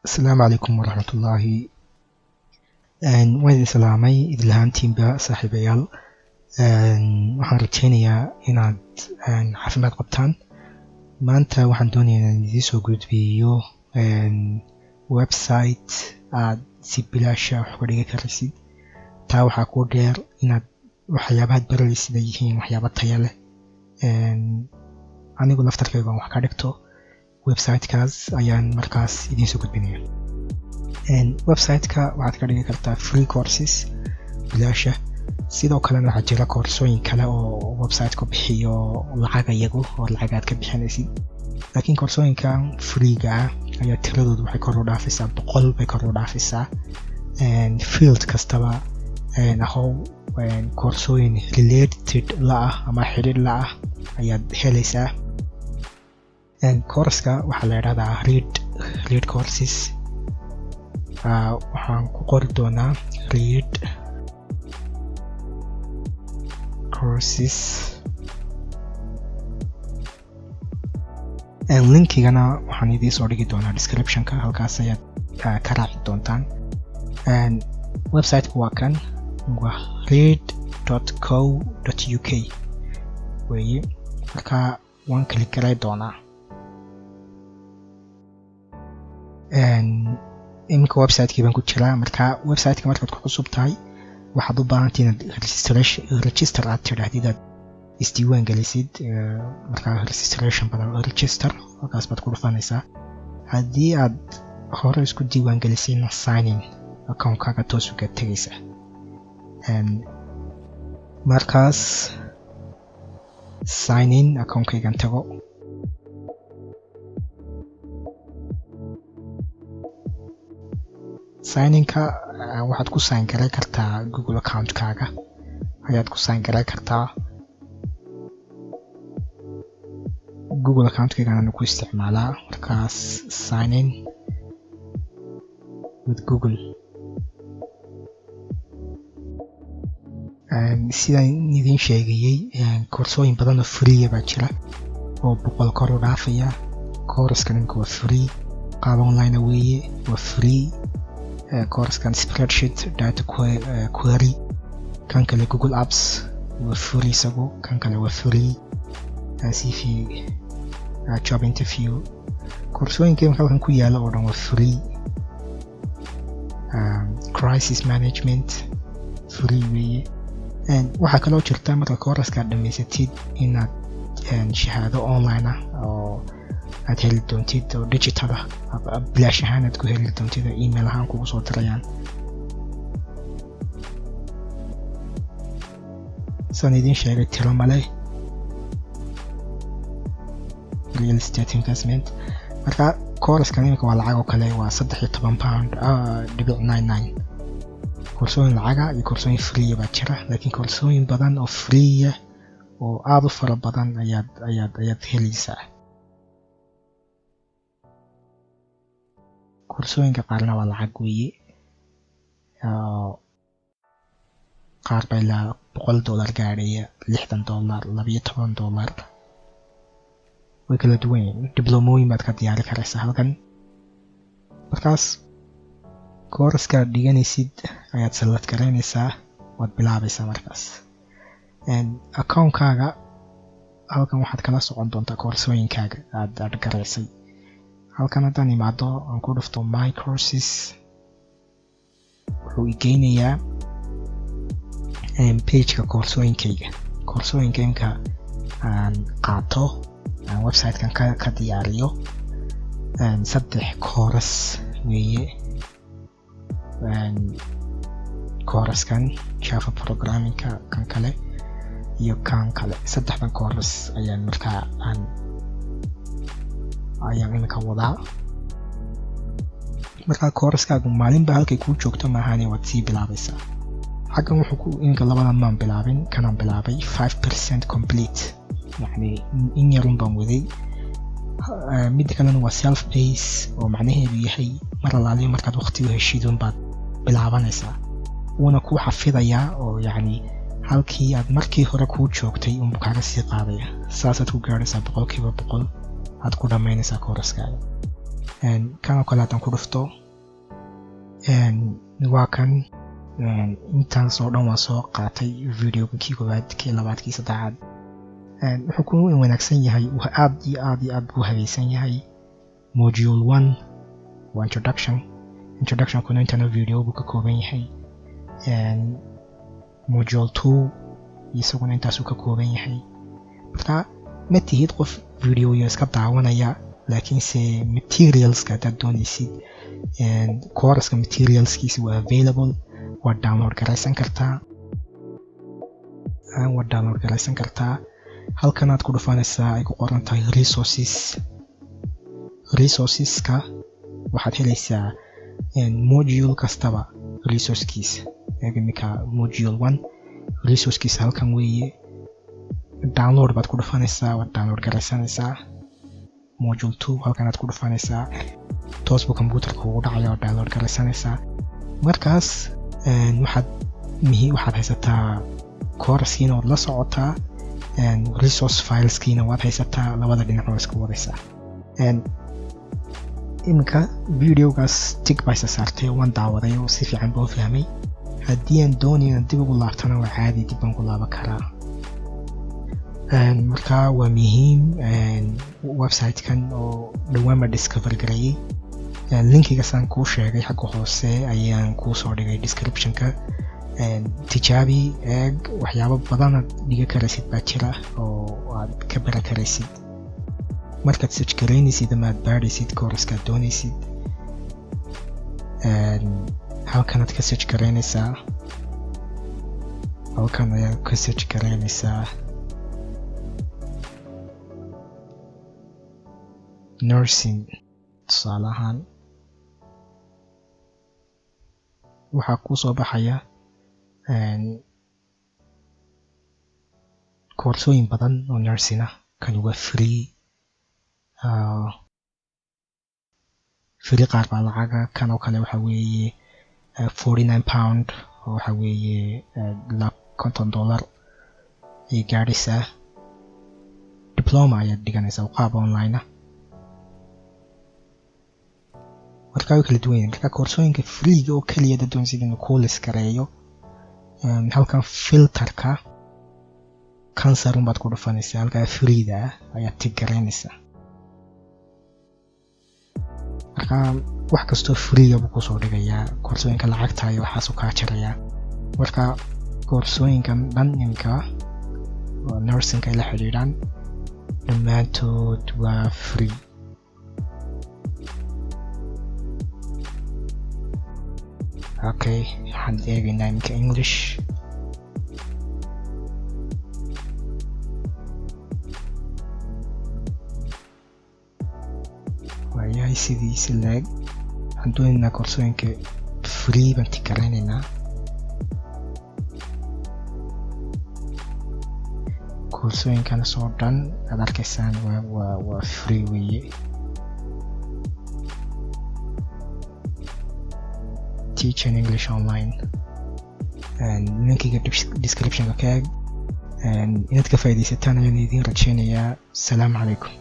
Asalaamu calaykum waraxmatullaahi. Waan idin salaamay idin lahaantiinba, saaxiibayaal. Waxaan rajaynayaa inaad caafimaad qabtaan. Maanta waxaan doonayaa inaan idiin soo gudbiyo website aad si bilaasha wax uga dhigi karaysid. Taa waxaa kuu dheer inaad waxyaabahaad baranaysid ay yihiin waxyaabo tayo leh. Anigu laftarkayga aan wax ka dhigto websitekaas ayaan markaas idiin soo gudbinaya. Websiteka waxaad ka dhigi kartaa free courses bilaasha. Sidoo kalena waxaa jira koorsooyin kale oo websiteku bixiyo lacag iyagu oo lacag aad ka bixinaysid, laakiin koorsooyinkan freega ah ayaa tiradoodu waxay kor u dhaafaysaa 100 bay kor u dhaafaysaa. Field kastaba ahow, koorsooyin related la ah ama xiriir la ah ayaad helaysaa. Course-ka waxaa la idhahdaa Read Courses. Waxaan ku qori doonaa Read Courses. Linkigana waxaan idiin soo dhigi doonaa descriptionka, halkaas ayaad ka raaci doontaan. Websiteku waa kan, waa read.co.uk weeye. Marka waan click garay doonaa. Iminka websitekii baan ku jiraa. Marka websiteka markaad ku cusub tahay, waxaad u baahantay inaad registration, register aad tidhaahdid, aad isdiiwaan gelisid. Markaa registration badan, register halkaas baad ku dhufanaysaa. Haddii aad hore isku diiwaan gelisayna, sign in, accountkaaga toos uga tegaysaa. Markaas sign in accountkaygan tago. Sign inka waxaad ku sign garay kartaa Google accountkaaga ayaad ku sign garay kartaa. Google accountkaygan ku isticmaalaa. Markaas sign in with Google. Sidaan idiin sheegayey, koorsooyin badan oo freeya baa jira oo 100 kor u dhaafaya. Coursekan imika waa free, qaab online weeye, waa free. Coursekan spreadsheet data query, kan kale Google Apps waa free isagu, kan kale waa free, CV, job interview. Koorsooyinka imika halkan ku yaala oo dhan waa free. Crisis management free weeye. Waxaa kaloo jirta marka courseska aad dhamaysatid inaad shahaado online ah oo aad heli doontid oo digital ah, bilaash ahaan aad ku heli doontid oo email ahaan kugu soo dirayaan. Saan idiin sheegay, tiro male. Real estate investment. Marka coursekan imika waa lacag oo kale, waa £13.99. Koorsooyin lacaga iyo koorsooyin freeya baa jira, laakiin koorsooyin badan oo freeya oo aada u fara badan ayaad helaysaa. Koorsooyinka qaarna waa lacag weeye, qaar baa ilaa $100 gaadhaya, $60, $12, way kala duwan yihiin. Diblomooyin baad ka diyaari karaysaa halkan. Markaas coursekaad dhiganaysid ayaad select garaynaysaa, waad bilaabaysaa. Markaas accountkaaga halkan waxaad kala socon doontaa koorsooyinkaaga aad garaysay. Halkan haddaan imaado, aan ku dhufto my courses, wuxuu igeynayaa pageka koorsooyinkayga, koorsooyinka imka aan qaato, aan websitekan ka diyaariyo. Saddex course weeye: coursekan Java programmingka, kan kale iyo kan kale. Saddexdan course ayaan markaa aan ayaan iminka wadaa. Markaa courseskaagu maalinba halkay kuu joogto maahane, waad sii bilaabaysaa. Xaggan wuxuu ku iminka labadan maan bilaabin, kanaan bilaabay, 5% complete, yacni in yarun baan waday. Midda kalena waa self pace, oo macnaheedu yahay mar alaaliyo markaad waqti u heshid un baad bilaabanaysaa, wuuna kuu xafidayaa oo yacni halkii aad markii hore kuu joogtay unbuu kaaga sii qaadaya. Saasaad ku gaadhaysaa 100% aad ku dhammaynaysaa courseskaaga. Kan oo kale haddaan ku dhufto, waa kan. Intaas oo dhan waan soo qaatay videoga, kii koowaad, kii labaad, kii saddexaad. Wuxuu ku wanaagsan yahay, aad iyo aad iyo aad buu habaysan yahay. Module 1 waa introduction, introductionkuna intana video buu ka kooban yahay. Module 2 isaguna intaasuu ka kooban yahay. Marka ma tihid qof videoyo iska daawanaya, laakiinse materialska haddaad doonaysid, courseka materialskiisa waa available, waad download garaysan kartaa, waad download garaysan kartaa. Halkanaad ku dhufanaysaa ay ku qoran tahay resources. Resourceska waxaad helaysaa module kastaba resourcekiisa. Imika module 1 resourcekiisa halkan weeye. Download baad ku dhufanaysaa, waad download garaysanaysaa. Module 2 halkanaad ku dhufanaysaa, toos buu computerka ugu dhacaya, waad download garaysanaysaa. Markaas waxaad haysataa coursekiina waad la socotaa, resource fileskiina waad haysataa, labada dhinac waa isku wadaysaa. Iminka videogaas tick baa isa saartay, waan daawaday oo si fiican baan u fahmay. Haddii aan doonayo inaan dib ugu laabtana, waa caadi, dib baan ku laaban karaa. Marka waa muhiim website-kan oo dhowaan baa discover gareeyay. Linkigaasaan kuu sheegay xagga hoose ayaan kuu soo dhigay descriptionka. Tijaabi, eeg, waxyaabo badanaad dhiga karaysid baa jira oo aad ka baran karaysid markaad search garaynaysid ama aad baadhaysid coursekaad doonaysid. Halkanaad ka search garaynaysaa, halkan ayaad ka search garaynaysaa nursing tusaale ahaan. Waxaa kuu soo baxaya koorsooyin badan oo nursing ah. Kan waa free, free, qaar baa lacaga. Kan oo kale waxa weeye £49 oo waxa weeye ilaa $50 ayay gaadhaysaa. Diploma ayaad dhiganaysaa oo qaab online ah. Marka way kala duwan yihiin. Marka koorsooyinka freega oo keliya dad doonaysid inuu kuu list gareeyo, halkan filterka cancer unbaad ku dhufanaysaa, halkaa freeda ah ayaad tick garaynaysaa. Marka wax kastoo freega buu kusoo dhigayaa, koorsooyinka lacagta iyo waxaasuu kaa jarayaa. Marka koorsooyinkan dhan iminka nursingka ay la xidhiidhaan dhammaantood waa free. Okay, waxaan eegaynaa iminka English. Waayahay, sidiisi leeg waxaan doonaynaa koorsooyinka free baan tick garaynaynaa. Koorsooyinkanas oo dhan aad arkaysaan waa free weeye. Teaching English online, linkiga descriptionka ka eeg. Inaad ka faaidaysataan ayaan idiin rajeynayaa. Asalaamu calaykum.